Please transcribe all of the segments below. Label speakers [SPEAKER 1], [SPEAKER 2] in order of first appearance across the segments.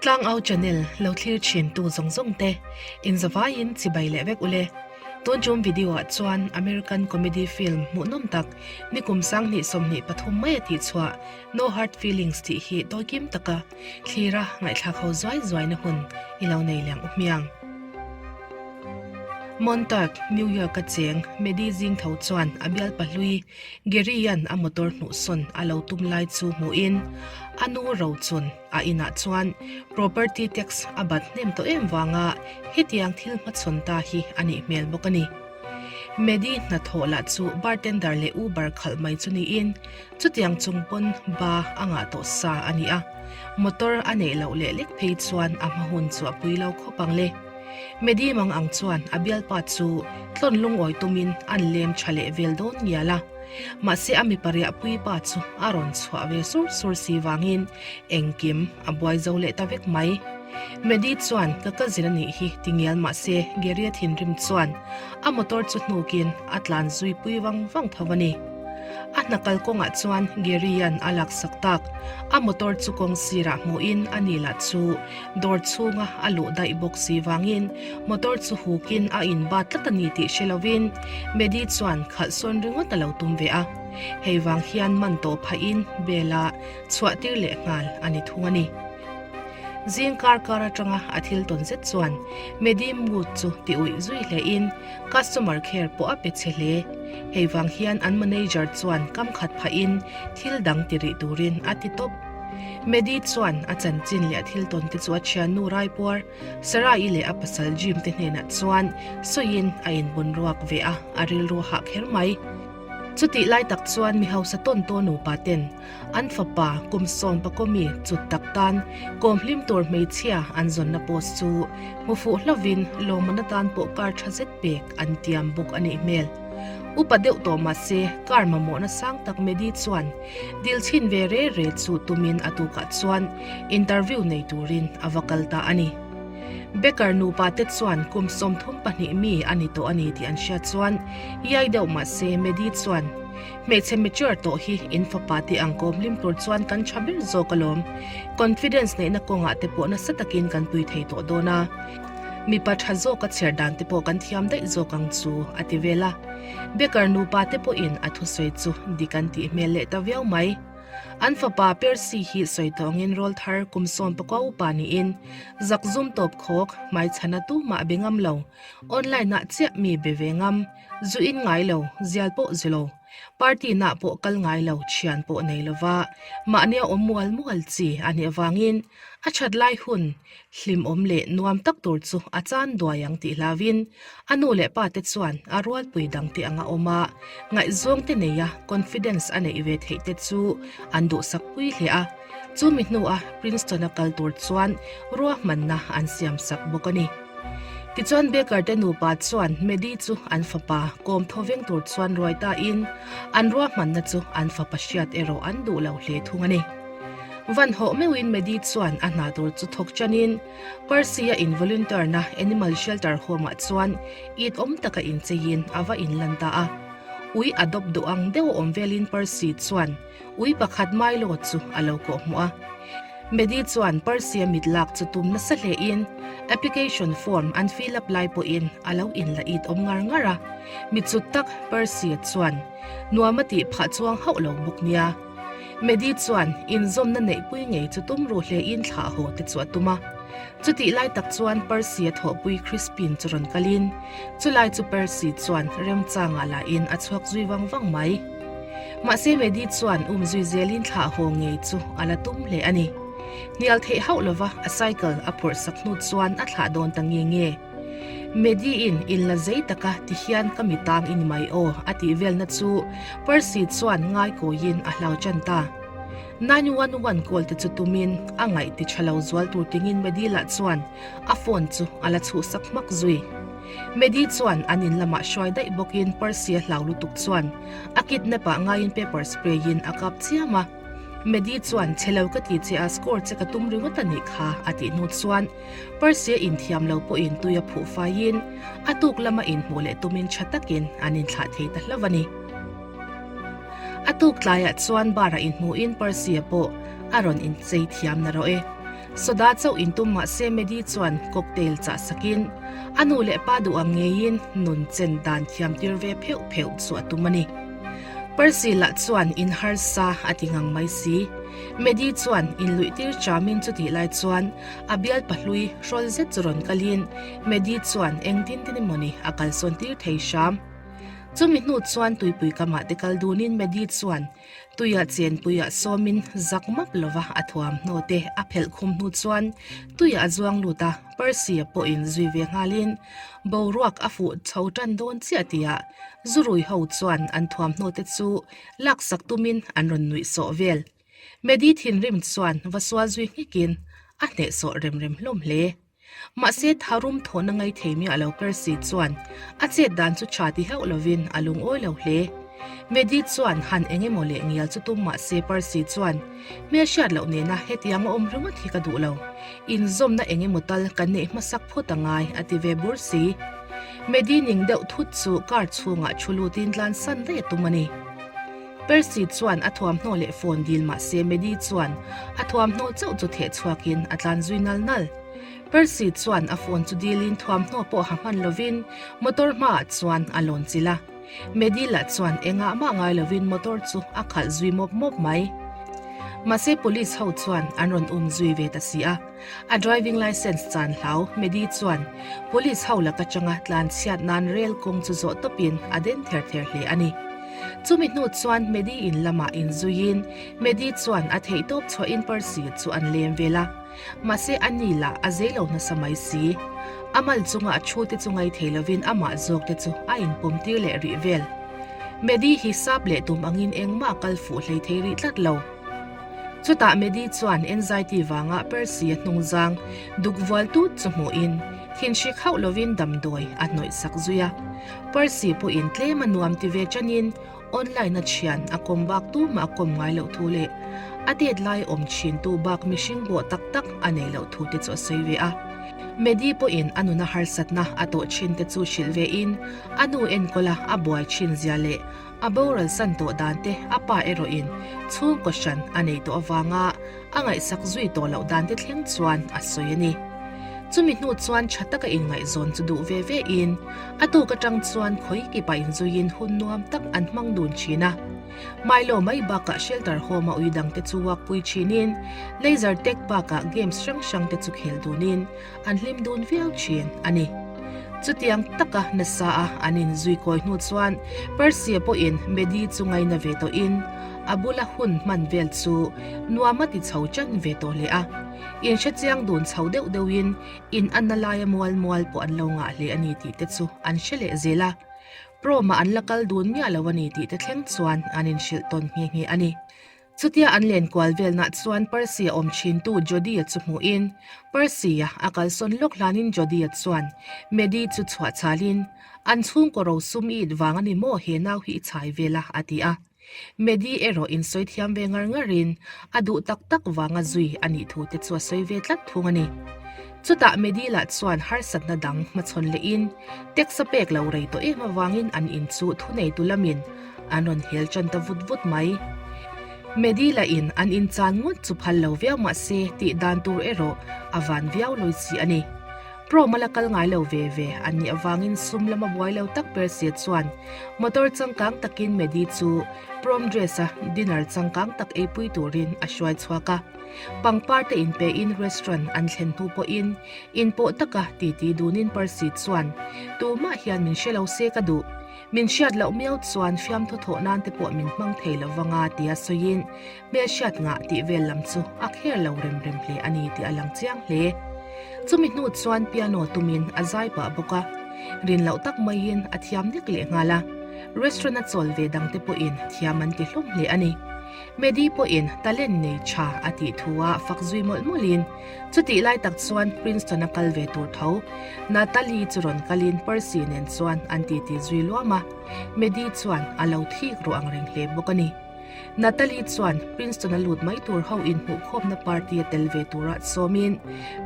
[SPEAKER 1] Tlangau channel lo thlir thin tu zawng zawng te inzavaiin chibai leh vek ule. Tun tum video ah chuan American comedy film hmuhnawm tak nikum 2023 mai a tihchhuah No Hard Feelings tih hi tawikim taka thlira ngaihthlak ho zuai zuaina hun i lo nei leh ang u hmiang. Montauk, New York a cheng Maddie Zingtho chuan a bialpa hlui Gary-a'n a motor hnuhsawn a lo tum lai chu hmuhin a nu Rochun a inah chuan property tax a bat hnem tawh em vanga hetiang thil hmachhawn ta hi a nih hmel bawk a ni. Maddie hnathawh lah chu bartender leh Uber khalh mai chu niin Chutiang chung pawn ba a ngah tawh sa a ni a, motor a neih loh leh lek phei chuan a hma hun chu a pui lo khawp ang le. Medi mang ang chuan a bialpa chu tlawn lungawi tumin an lem tha leh vel dawn ngial a, mahse a mipa riahpui pa chu a rawn chhuah ve sur sur si vangin engkim a buai zo leh ta vek mai. Medi chuan ka cousin a nih hi ti ngial mahse Gary-a thinrim chuan a motor chu hnukin a tlan zui pui vang vang tho a ni. A hna kal kawngah chuan Gary-a'n a laksak tak. A motor chu kawng sirah hmuhin a ni lah chu dawr chhunga a luh daih bawk si vangin motor chu hukin a inbat tlat a ni tih hre lovin Maddie chuan khalh sawn ringawt a lo tum ve a. Hei vang hian man tawh phahin Bella chhuah tir leh nghal a ni thung a ni. Zing kar kar atanga a thil tawn zet chuan Maddie mood chu ti uih zui hlein Customer care pawh a pe che hle. Hei vang hian an manager chuan kam khat phahin thil dang ti rih turin a ti tawp. Maddie chuan a chanchin leh a thil tawn te chu a thiannu Raipuar, Sarah-i leh a pasal Jim te hnenah chuan sawiin a inbun ruak ve a, a rilru a hah kher mai. Chutih lai tak chuan mi hausa tawn tawn nupa ten An fapa kum sawmpakawmi chut tak tan kawm hlim tur hmeichhia an zawnna post chu hmu fuh hlovin lawmman atan pawh car tha zet pek an tiam bawk a nih hmel. Upa deuh tawh mahse car mamawhna sang tak Medi chuan dil chhin ve re re chu tumin a tukah chuan interview nei turin a va kal ta a ni. Becker nupa te chuan kum 32 mi a ni tawh a ni tih an hriat chuan iai deuh mahse Medi chuan Hmeichhe mature tawh hi in fapa te ang kawm hlim tur chuan kan tha ber zawk alawm. Confidence neihna kawngah te pawh nasa takin kan pui thei tawh dawn a. Mipa tha zawk a chher dan te pawh kan thiam daih zawk ang chu, a ti vel a. Becker nupa te pawhin a thusawi chu dik an tih hmel leh ta viau mai. An fapa Percy hi sawi tawngin rawl thar kum 19 upa niin zakzum tawp khawk hmaichhana tumah be ngam lo, online ah chiah mi be ve ngam. Zu in ngai lo, zial pawh zu lo, party nah pawh kal ngai lo, thian pawh nei lova mahnia awm mual mual chi a nih avangin a that lai hun hlimawm leh nuam tak tur chu a chan duai ang tih hlauvin a nu leh pa te chuan a rualpui dang te anga awm a, ngaihzawng te neia confidence a neih ve theih te chu an duhsak pui hle a, chumi hnua Princeton a kal tur chuan ruahmanna an siamsak bawk a ni. Tichuan Baker te nupa chuan Maddie chu an fapa kawm tho veng tur chuan ruai ta in an ruahmanna chu an fapa hriat erawh an duh lo hle thung a ni. Van hawh meuhin Maddie chuan a hna tur chu thawk chan in Percy a in volunteer na Animal Shelter Home ah chuan it awm taka inchei in a va inlan ta a. Ui adopt duh ang deuh a awm velin Percy chuan Ui pakhat Milo chu a lo kawh hmuh a. Maddie chuan Percy-a mit lak chu tum nasa hlein application form an fill up lai pawhin a lo inla it awm ngar ngar a. Mi chut tak Percy-a chuan nuam a tih phah chuang hauh lo bawk nia. Maddie chuan inzawmna neihpui ngei chu tum ruh hlein thlah haw te chu a tum a. Chutih lai tak chuan Percy-a thawhpui Crispin chu rawn kalin chulai chu Percy chuan remchangah lahin a chhuak zui vang vang mai. Mahse Maddie chuan um zui zelin thlah haw ngei chu a la tum hle a ni. Hnial theih hauh lova a cycle a phurh sak hnu chuan a thlah dawn ta nge nge. Maddie-in in la zei taka ti hian ka mi tang i ni mai aw a tih velna chu Percy chuan ngaikawiin a hlau tan ta. 911 call te chu tumin a ngaih ti tha lo zual tur tingin Maddie lah chuan a phone chu a la chhuhsak hmak zui. Maddie chuan an in lamah hruai daih bawkin Percy-a hlau lutuk chuan a kidnap ah ngaiin pepper spray in a kap chiam a. Maddie chuan che lo ka ti che a score che ka tum ringawt a nih kha a tih hnu chuan Percy-a inthiam lo pawhin tui a phuh faiin a tuk lama inhmuh leh tumin tha takin an inthlah thei ta hlauh a ni. A tuk tlaiah chuan bar ah inhmuhin Percy-a pawh a rawn inchei thiam na rawh e. Soda chauh in tum mah se Maddie chuan cocktail chah sakin a nu leh pa duh ang ngeiin nun chen dan thiam tir ve pheuh pheuh chu a tum a ni. Percy lah chuan in harsa a ti ngang mai si. Maddie chuan in luih tir chamin chutih lai chuan a bialpa hlui hrawl zet chu rawn kalin Maddie chuan engtin tin emawni a kalsawn tir thei hram. Chumi hnu chuan tuipui kamah te kal dunin Maddie chuan Tuia chenpuiah sawmin zak map lova a thuamhnaw te a phelh khum hnu chuan tuiah a zuang lut a, Percy-a pawhin zui ve nghalin boruak a fuh chho tan dawn chiah tihah Zurui ho chuan an thuamhnaw te chu laksak tumin an rawn nuih sawh vel. Maddie thinrim chuan va sual zui nghekin a hnehsawh rem rem hlawm hle. Mahse, tharum thawhna ngai thei miah lo Percy chuan a chet dan chu tha ti hauh lovin a lungawi lo hle. Maddie chuan han eng emaw leh ngial chu tum mahse Percy chuan, Hmelhriat loh nena hetiang a awm ringawt hi ka duh lo. Inzawmna eng emaw tal kan neih hmasak phawt a ngai a ti ve bur si. Maddie ning deuh thut chu car chhungah thu lutin tlansan daih a tum a ni. Percy chuan a thuamhnaw leh phone dil mahse Maddie chuan a thuamhnaw chauh chu theh chhuakin a tlan zui nal nal. Percy chuan a phone chu dilin thuamhnaw pawh ha hman lovin motor hmaah chuan a lawn chilh a. Maddie lah chuan engah mah ngai lovin motor chu a khalh zui mawp mawp mai. Mahse police ho chuan an rawn um zui ve ta si a. A driving licence chan hlau Maddie chuan police ho lak atanga tlan chhiat nan rail kawng chu zawh tawpin a den ther ther hle a ni. Chumi hnu chuan Maddie in lamah inzuiin Maddie chuan a theihtawp chhuahin Percy chu an lem vel a. Mahse a ni lah a zei lo nasa mai si. A mal chunga a thu te chu ngai thei lovin amah zawk te chu a inpawm tir leh rih vel. Maddie hi sap leh tum angin engmah a kal fuh hlei thei rih tlat lo. Chutah Maddie chuan anxiety vanga Percy-a hnungzang duk vual tut chu hmuhin thinhrik hauh lovin damdawi a hnawih sak zui a. Percy pawhin tlem a nuam ti ve chanin online-a thian a kawm bak tumah a kawm ngai loh thu leh a det lai awm thintu bak mihring bawh tak tak a nei loh thu te chu a sawi ve a. Maddie pawhin a nuna harsatna a tawh thin te chu hrilh vein a nu enkawla a buai thin zia leh A boral san tawh dan te a pa erawhin chhungkaw hran a nei tawh avanga a ngaihsak zui tawh loh dan te thleng chuan a sawi a ni. Chumi hnu chuan tha taka inngaihzawn chu duh ve ve in a tuk atang chuan khawi kipa inzuiin hun nuam tak an hmang dun thin a. Milo mai bakah shelter home a ui dang te chu walk pui thinin laser tag bakah games hrang hrang te chu khel dunin an hlim dun viau thin a ni. Chutiang taka nasa a an inzui kawi hnu chuan Percy-a pawhin Maddie chu ngaina ve tawhin a bula hun hman vel chu nuam a ti chho chan ve tawh hle a. Inhre chiang dun chho deuh deuhin in anna laia mual mual pawh an lo ngah hle a ni tih te chu an hre leh zel a. Prom-ah an la kal dun miah lo a ni tih te thleng chuan an inhrilh tawn nghe nghe a ni. Chutia an len kual velnah chuan Percy-a awm thintu Jody-a chu hmuhin, Percy-a a kalsawn lawk hlanin Jody-a chuan Maddie chu chhuah chhalin, An chhungkaw rosum i it vang a ni maw he nau hi i chhai vel a? a ti a. Maddie erawh insawi thiam ve ngar ngarin a duh tak tak vanga zui a nih thu te chu a sawi ve tlat thung a ni. Chutah Maddie lah chuan harsatna dang hmachhawn lehin tax a pek lo rei tawh em avangin an in chu thuneitu lamin An rawn hel tan ta vut vut mai. Maddie lahin an inchan ngawt chu phal lo viau mah se tih dan tur erawh a van viau lawi chi a ni. Prom a la kal ngai lo ve ve an nih avangin sum lama buai lo tak Percy chuan motor changkang takin Maddie chu prom dress a dinner changkang tak eipui turin a hruai chhuak a. Pangpar te inpein restaurant an thlen hnu pawhin inpawh taka titi dunin Percy chuan tumah hian min hre lo se ka duh. Min hriat loh miau chuan fiamthu thawh nan te pawh min hmang thei lo vanga tia sawiin hmelhriat ngah tih vel lam chu a kher lo rem rem hle a ni tih a lang chiang hle. Chumi hnu chuan piano tumin a zai pah bawk a, rin loh tak maiin a thiam nek leh nghal a, restaurant a chawl ve dang te pawhin thiam an ti hlawm hle a ni. Maddie pawhin talent nei tha a tih thu a fak zui mawlh mawlhin Chutih lai tak chuan Princeton a kal ve tur tho. Natalie chu rawn kalin Percy nen chuan an titi zui luam a, Maddie chuan a lo thik ruh ang reng hle bawk a ni. Natalie chuan Princeton a lut mai tur ho inhmuhkhawmna party a tel ve turah sawmin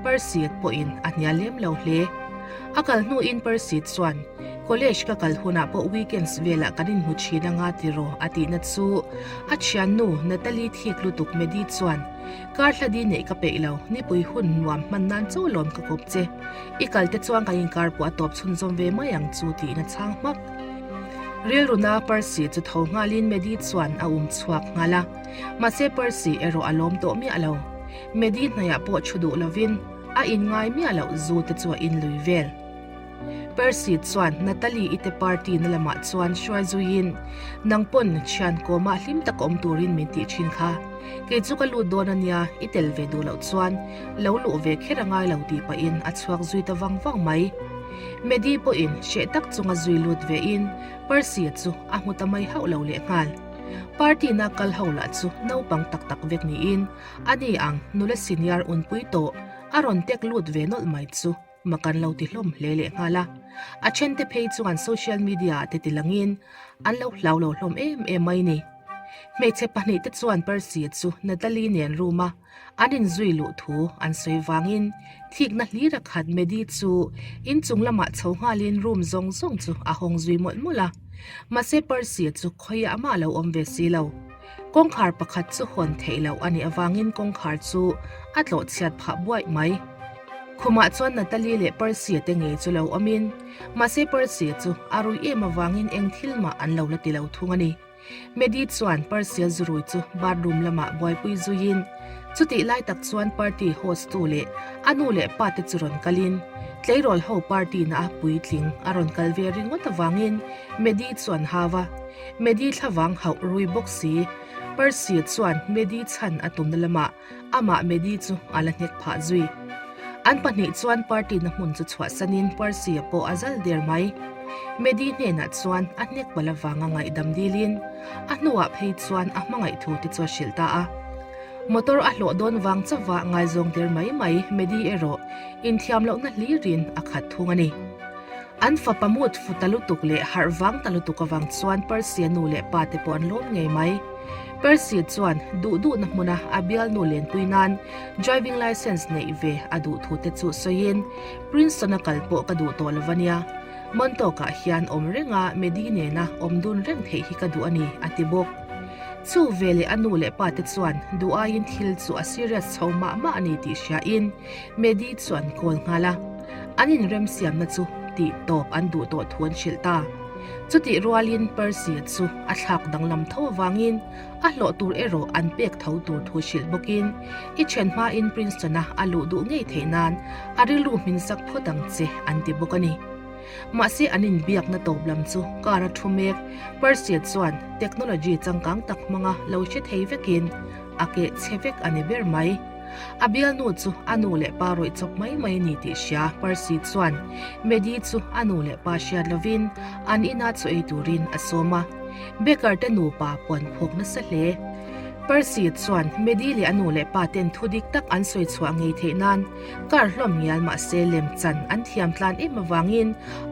[SPEAKER 1] Percy pawhin a hnial lem lo hle. A kal hnuin Percy chuan, College ka kal hunah pawh weekends velah kan inhmu thin anga tiraw a tihna chu a thiannu Natalie thik lutuk Maddie chuan, Kar hladi neih ka peih lo, nipui hun nuam hman nan chaw lawm ka kawp che. I kal te chuan kan inkar pawh a tawp chhunzawm ve mai ang chu tiin a chhang hmak. Rilruna Percy chu tho nghalin Maddie chuan a um chhuak nghal a. Mahse Percy erawh a lawm tawh miah lo. Maddie hnaiah pawh thu duh lovin a inngai miah loh zu te chu a inlui vel. Percy chuan Natalie i te party na lamah chuan hruai zuiin, Nang pawn thian kawmah hlim tak awm turin min tih thin kha. Kei chu ka lut dawn a nia, i tel ve duh loh chuan lo luh ve kher a ngai lo tih pahin a chhuak zui ta vang vang mai. Maddie pawhin hreh tak chunga zui lut vein Percy-a chu a hmu ta mai hauh lo lehnghal. Party na kal ho lah chu naupang tak tak vek niin ani ang nula senior unpui tawh a rawn tek lut ve nawlh mai chu. Mak an lo ti hlawm hle leh nghal a, a thente phei chuan social media ah te ti langin an lo hlau lo hlawm em em mai ni. Hmeichhe pahnihte chuan Percy chu Natalie nen room a an inzui luh thu an sawi vangin thikna hlir a khat Maddie chu inchung lamah chho nghalin room zawng zawng chu a hawng zui mawlh mawlh a. Mahse Percy chu khawiah mah a lo awm ve si lo. Kawngkhar pakhat chu hawn theih loh a nih avangin kawngkhar chu a tlawh chhiat phah buaih mai. Khumah chuan Natalie leh Percy-a te ngei chu lo awmin, mahse Percy-a chu a rui em avangin eng thil mah an lo la ti lo thung a ni. Maddie chuan Percy-a zurui chu bathroom lamah buaipui zuiin, chutih lai tak chuan party host-tu leh a nu leh pa te chu rawn kalin, tleirawl ho party na a puitling a rawn kal ve ringawt avangin Maddie chuan hau a. Maddie thlavang hauh rui bawk si. Percy-a chuan Maddie chhan a tumna lamah Amah Maddie chu a la hnek phah zui. An pahnih chuan party na hmun chu chhuahsanin Percy-a pawh a zal der mai. Maddie hnenah chuan a hnek palh avanga ngaihdam dilin a hnuah phei chuan a hmangaih thu te chu a hrilh ta a. Motor a hlawh dawn vang chauha ngaizawng der mai mai Maddie erawh inthiam lohna hlirin a khat thung a ni. An fapa mut fu ta lutuk leh harh vang ta lutuk avang chuan Percy-a nu leh pa te pawh an lawm ngei mai. Percy chuan duh duhna hmuna a bialnu lenpui nan driving licence neih ve a duh thu te chu sawiin, Princeton-a kal pawh ka duh tawh lo va nia. Montauk-ah hian awm renga Maddie nena awm dun reng theih hi ka duh a ni, a ti bawk. Chu veleh a nu leh pa te chuan duh aiin thil chu a serious chho mah mah a ni tih hriain Maddie chu an call nghal a. An inremsiamna chu tih tawp an duh tawh thu an hrilh ta. Chutih rualin Percy-a chu a thlak danglam tho avangin a hlawh tur erawh an pek tho tur thu hrilh bawkin i then hmain Princeton-a a luh duh ngei theih nan a rilru hmin sak phawt ang che an ti bawk a ni. Mahse an inbiakna tawp lam chu car a thu mek Percy-a chuan technology changkang tak hmanga lo hre thei vekin a keh chhe vek a ni ber mai. A bialnu chu a nu leh pa rawih chawp mai mai a ni tih hria Percy chuan Maddie chu a nu leh pa hriat lovin an inah chaw ei turin a sawm a. Baker te nupa puan phawk nasa hle. Percy chuan Maddie leh a nu leh pa ten thu dik tak an sawi chhuah ngei theih nan kar hlawm ngial mahse lem chan an thiam tlan em avangin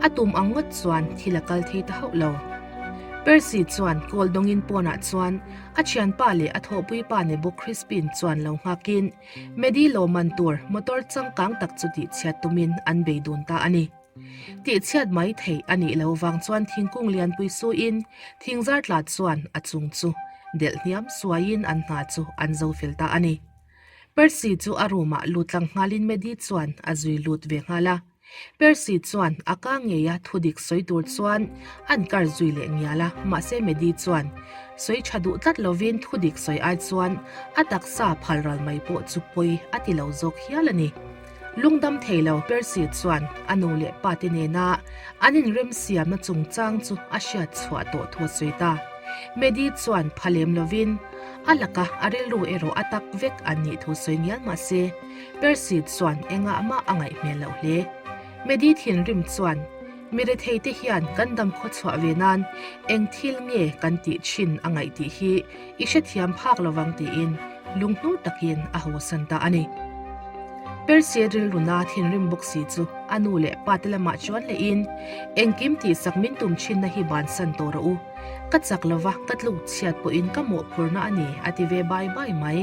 [SPEAKER 1] a tum ang ngawt chuan thil a kal thei ta hauh lo. Percy chuan kawl dawngin pawnah chuan A thianpa leh a thawhpuipa ni bawk Crispin chuan lo nghakin Maddie lawmman tur motor changkang tak chu tihchhiat tumin an bei dun ta a ni. Tihchhiat mai theih a nih lo vang chuan thingkung lianpui suin thingzar tla chuan a chung chu delh hniam suaiin an hna chu an zo fel ta a ni. Percy chu a room ah lut tlang nghalin Maddie chuan a zui lut ve nghal a. Percy chuan a ka ngeia thudik sawi tur chuan an kar zui leh ngial a, mahse Maddie chuan sawi tha duh tlat lovin thudik sawi ai chuan a taksa phal ral mai pawh chu pawi a ti lo zawk hial a ni. Lungdam thei lo Percy chuan a nu leh pa te nena an inremsiamna chungchang chu a hriat chhuah tawh thu a sawi ta. Maddie chuan pha lem lovin a laka a rilru erawh a tak vek an nih thu sawi ngial mahse Percy chuan engah mah a ngaih hmel loh hle. Maddie thinrim chuan, Mi rethei te hian kan dam khaw chhuah ve nan eng thil nge kan tih thin a ngaih tih hi i hrethiam phak lovang tiin lunghnur takin a hawsan ta a ni. Percy rilruna thinrim bawk si chu a nu leh pa te lamah chuan lehin, Engkim tihsak min tum thinna hi bansan tawh rawh u. Ka chak lova ka tluk chhiat pawhin ka mawhphurna a ni a ti ve bai bai mai.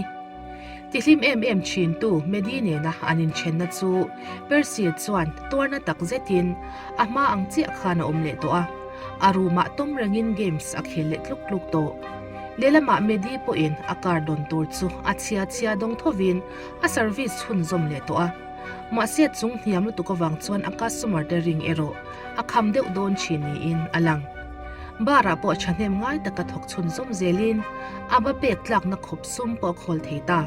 [SPEAKER 1] Tihlim em em thintu Maddie nena an inthenna chu Percy chuan tuarna tak zetin a hma ang chiah khan a awm leh tawh a, a room ah tawm rengin games a khel leh tluk tluk tawh. Lehlamah Maddie pawhin a car dawn tur chu a chhia chhia dawng thovin a service chhunzawm leh tawh a. Mahse chung hniam lutuk avang chuan a customer te ring erawh a kham deuh dawn thin niin a lang. Bar ah pawh thahnem ngai taka thawk chhunzawm zelin a va pek tlakna khawp sum pawh a khawl thei ta.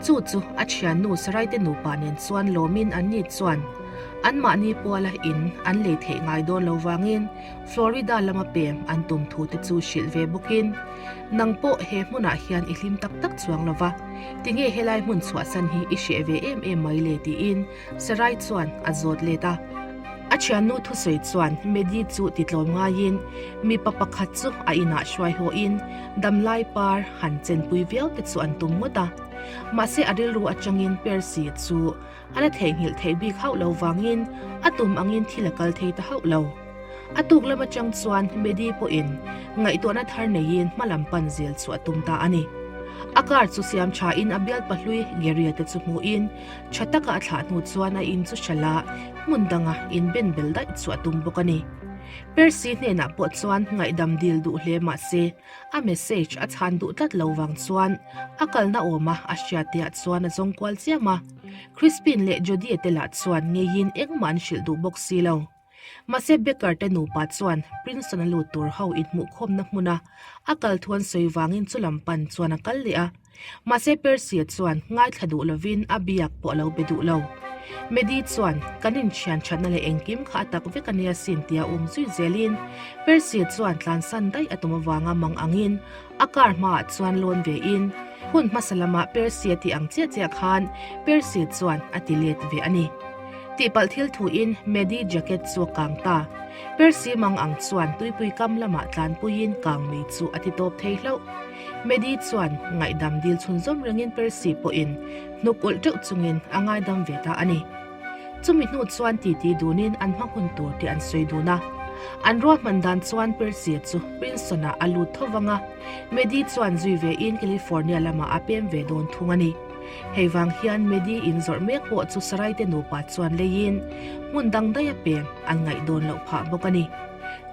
[SPEAKER 1] Chu chu a thiannu Saraite nupa nen chuan lawmin anni chuan anmahni puala in an lei theih ngai dawn lo vangin Florida lama pem an tum thu te chu hrilh ve bawkin, Nang pawh he hmunah hian i hlim tak tak chuang lo va, tinge helai hmun chhuahsan hi i hreh ve em em mai le tiin Sarai chuan a zawt let a. A thiannu thusawi chuan Maddie chu titlawm ngaiin mipa pakhat chu a inah hruai hawhin damlai par han chenpui viau te chu an tum ngawt a. Mahse a rilru atangin Percy chu a la theihnghilh theih bik hauh lo vangin a tum angin thil a kal thei ta hauh lo. A tuk lam atang chuan Maddie pawhin ngaihtuahna thar neiin hma lam pan zel chu a tum ta a ni. A car chu siam thain a bialpa hlui Gary-a te chu hmuhin tha taka a thlah hnu chuan a in chu hralh a, hmun danga inben bel daih chu a tum bawk a ni. Percy hnenah pawh chuan ngaihdam dil duh hle mah se a message a chhan duh tlat lo vang chuan a kalna awma a hriatteah chuan a zawng kual chiam a. Crispin leh Jodie te lah chuan ngeiin engmah an hrilh duh bawk si lo. Mahse Becker te nupa chuan Princeton a lut tur ho inhmuhkhawmna hmuna a kal thu an sawi vangin chu lam pan chuan a kal leh a. Mahse Percy-a chuan ngaithla duh lovin a biak pawh a lo be duh lo. Maddie chuan kan inthian thatna leh engkim kha a tak vek a nia sin tia um zui zelin Percy-a chuan tlansan daih a tum avanga mang angin a car hmaah chuan lawn vein hun hmasa lamah Percy-a tih ang chiah chiah khan Percy chuan a ti let ve a ni. Tihpalh thil thuin Maddie jacket chu a kang ta. Percy mang ang chuan tuipui kam lamah tlanpuiin kang mei chu a ti tawp thei hlauh. Maddie chuan ngaihdam dil chhunzawm rengin Percy pawhin hnuk ulh teuh chungin a ngaidam ve ta a ni. Chumi hnu chuan titi dunin an hma hun tur te an sawi dun a. An ruahman dan chuan Percy chu Princeton-ah a lut tho vang a, Maddie chuan zui vein California lamah a pem ve dawn thung a ni. Hei vang hian Maddie inzawrh mek pawh chu Sarai-te nupa chuan leiin hmun dang daih a pem an ngaih dawn loh phah bawk a ni.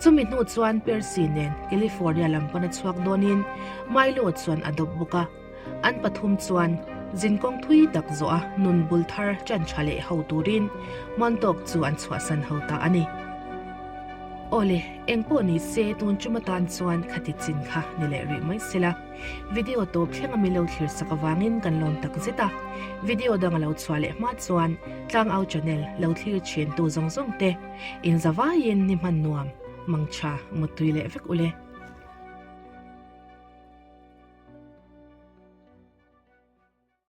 [SPEAKER 1] Chumi hnu chuan Percy nen California lam pana chhuak dawnin Milo chuan a dawp bawk a. An pathum chuan zinkawng thui tak zawh a nun bul thar chan tha leh ho turin Montauk chu an chhuahsan ho ta a ni. Awle, engpawh ni se tun tum atan chuan khati chin kha ni leh rih mai sela. Video tawp thleng a milo thlir sak avangin kan lawm tak zet a. Video dang a lo chhuah leh hma chuan Tlangau channel lo thlir thin tu zawng zawng te inzavaiin ni hman nuam, mangtha, muttui leh vek ule.